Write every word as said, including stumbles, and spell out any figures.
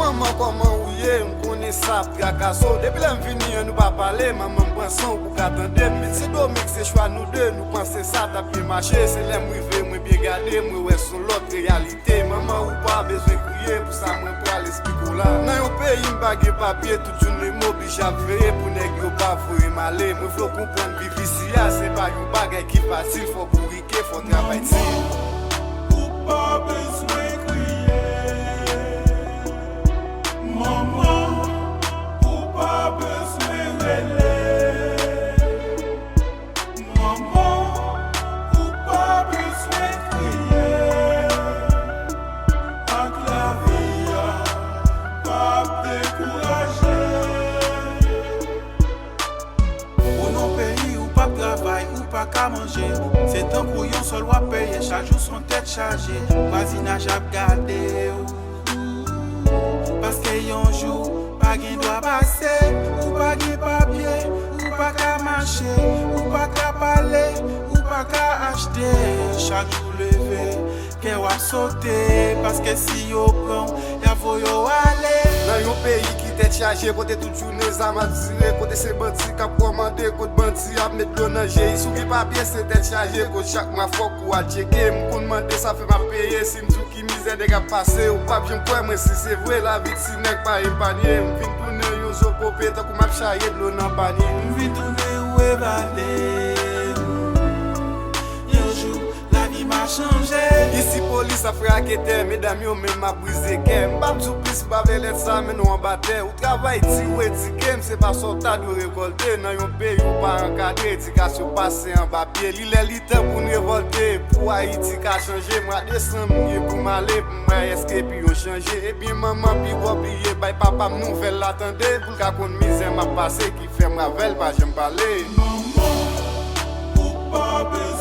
Manman, kòman ou ye? M konnen sa ap trakase w. Depi lè m vini an, nou pa pale. Manman, m pran san w pou ka tande m. Men se domik, se chwa nou de. Nou panse sa t ap byen mache. Se lè m rive, mwen byen gade, mwen wè s on lòt reyalite. Manman, ou pa bezwen kriye pou sa mwen pral esplike w la. Nan yon peyi m pa gen papye, tout jounen m oblije ap veye pou nèg yo pa voye m ale. Mwen vle w konprann, viv isi a se pa yon bagay ki fasil, fò bourike, fò travay di. Ou pa bezwen kriye. Manman, ou pa bezwen rele. Manman, ou pa bezwen kriye. Ak lavi a, p ap dekouraje. Ou nan peyi ou p ap travay, ou pa ka manje. Se tankou yon sòl w ap peye, chak jou s on tèt chaje. Vwazinaj ap gade w. Paske yon jou pa gen dwa pase, ou pa gen papye, ou pa ka mache, ou pa ka pale, ou pa ka achte. Chak jou leve, kè w ap sote, paske si yo pran w, y ap voye w ale. Nan yon peyi ki tèt chaje, kote tout jounen zam ap tire, kote se bandi k ap kòmande, kote bandi ap met dlo nan je. Si w gen papye, se tèt chaje, kote chak mwa fòk ou al tcheke. M konn mande sa fè m ap peye, si m di w ki mizè nèg ap pase, ou p ap janm kwè mwen si se vre. Lavi ti nèg pa epanye. M vin tounen yon zo pope, tankou m ap chaye dlo nan panye. M vin tounen yon evade. Yon jou, lavi m a chanje. Isi polis ap fè raketè, medam yo menm ap brize kè. M p ap di w plis, m pa vle lèt sa mennen w anba tè. Ou travay di, ou edike m, se pa sa w ta dwe rekòlte. Nan yon peyi ou pa ankadre, edikasyon pase anba pye. Li lè li tan pou n revòlte, pou Ayiti ka chanje. Mwa desanm, m gen pou m ale, pou m wè èske epi yo chanje. Ebyen manman, pi gwo bliye, bay papa m nouvèl la tande, pou l ka konn mizè m ap pase, ki fè m avè l pa janm pale. Manman, ou pa bezwen